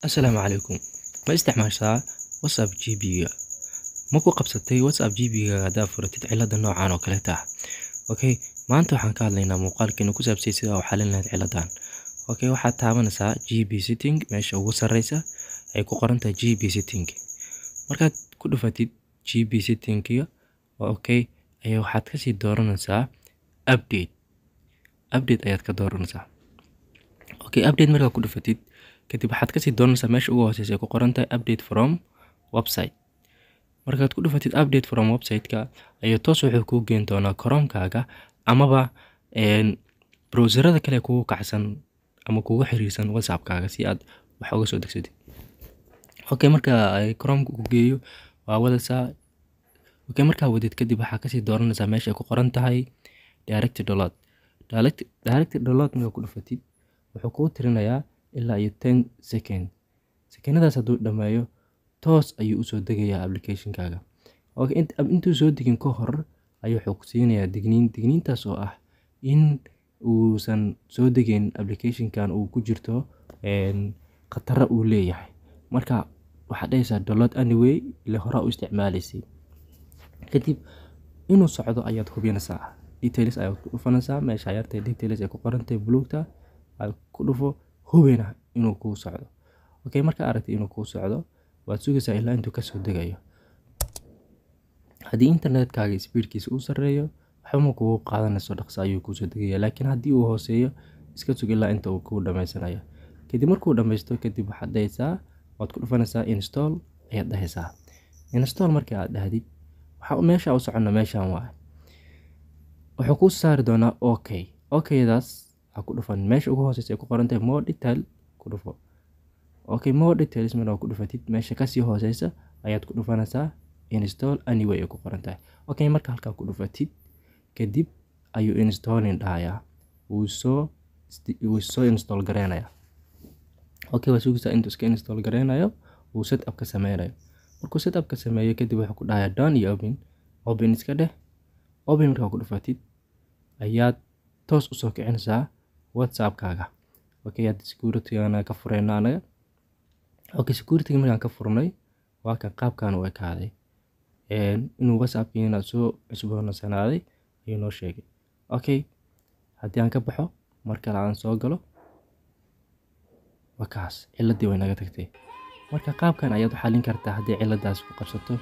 Asalaamu calaykum. Ma isticmaashaa WhatsApp GB-ga? Ma ku qabsatay WhatsApp GB-ga haddaad furatid cilada noocan oo kaleeta ah? Okay, maanta waxaan ka hadlaynaa muuqaalkeena ku saabsan sida u xalin lahayd ciladan. Okay, waxaad taabanaysaa GB setting, meesha ugu sarreysa ay ku qoran tahay GB setting. Markaad ku dhufatid GB setting-ga, okay, ayaa waxaad kasii dooranaysaa update. Update ayaad ka dooranaysaa. Okay, update markaad ku dhufatid kadib, waxaad kasii dooranaysaa meesha ugu hooseysa ay ku qoran tahay update from website. Markaad ku dhufatid update from website-ka, ayaa toos wuxuu kuu geen doonaa Chrome-kaaga amaba browserada kale kugu kacsan ama kugu xiriirsan WhatsApp-kaaga si aad wax uga soo degsatid. Okay, marka ay Chrome-ka ku geeyo, waa wadaysaa. Okay, markaa wadid kadib, waxaa kasii dooranaysaa meesha ay ku qoran tahay direct download. Direct download markaa ku dhufatid, wuxuu kuu tirinayaa ilaa iyo 10 second. Sekenadaas hadduu dhammeeyo, toos ayuu usoo degayaa application-kaaga. Okay, intuu soo degin ka hor ayuu wuxuu ku siinayaa digniin, digniintaas oo ah in uusan soo degeyn application-kan uu ku jirto khataro uu leeyahay. Marka waxaad dhahaysaa download anyway, ila horaa u isticmaalaysay. Kadib inuu socdo ayaad hubinaysaa. Details ayaad ku dhufanaysaa, meesha yartay details ay ku qoran tahay buluugta aad ku dhufo, hubina inuu kuu socdo. Okay, markaa aragtid inuu kuu socdo, waad sugaysaa ilaa intuu kasoo degayo. Haddii internetkaaga speedkiisa uu sarreeyo, waxba ma kugu qaadanayso, dhaqso ayuu kuusoo degaya. Laakiin haddii uu hooseeyo, iska sug ilaa inta uu kuu dhamaysanayo. Kadib markuu dhammaysto kadib, waxaad dhahaysaa, waad ku dhufanaysaa install ayaad dhahaysaa. Install markii aad dhahdid, waxa meesha u socono meeshan waaye. Wuxuu kuu saari doonaa okay. Okay-daas ha ku dhufan, meesha ugu hooseysa ay ku qoran tahay more detail ku dhufo. Okay, more details markaa ku dhufatid, meesha kasii hooseysa ayaad ku dhufanaysaa, install anyway ay ku qoran tahay. Okay, marka halkaa ku dhufatid kadib, ayuu installing dhahayaa, wuu soo install gareynayaa. Okay, waa sugaysaa intuu iska install gareynayo, uu setup ka sameynayo. Markuu setup ka sameeyo kadib, wuxuu ku dhahayaa done iyo open. Open iska dheh. Open markaa ku dhufatid, ayaad toos usoo kicinaysaa WhatsApp-kaaga. Okay, hadda security-gana ka fureyna anaga. Okay, security markaan ka furnay, waa kan qaabkan u ekaaday. Inuu WhatsApp-kiina soo cusboonaysanaaday ayuu noo sheegay. Okay, haddii aan ka baxo, mar kale aan soo galo, waa kaas, ciladii way naga tagtay. Marka qaabkan ayaad u xalin kartaa haddii ciladaas ku qabsato.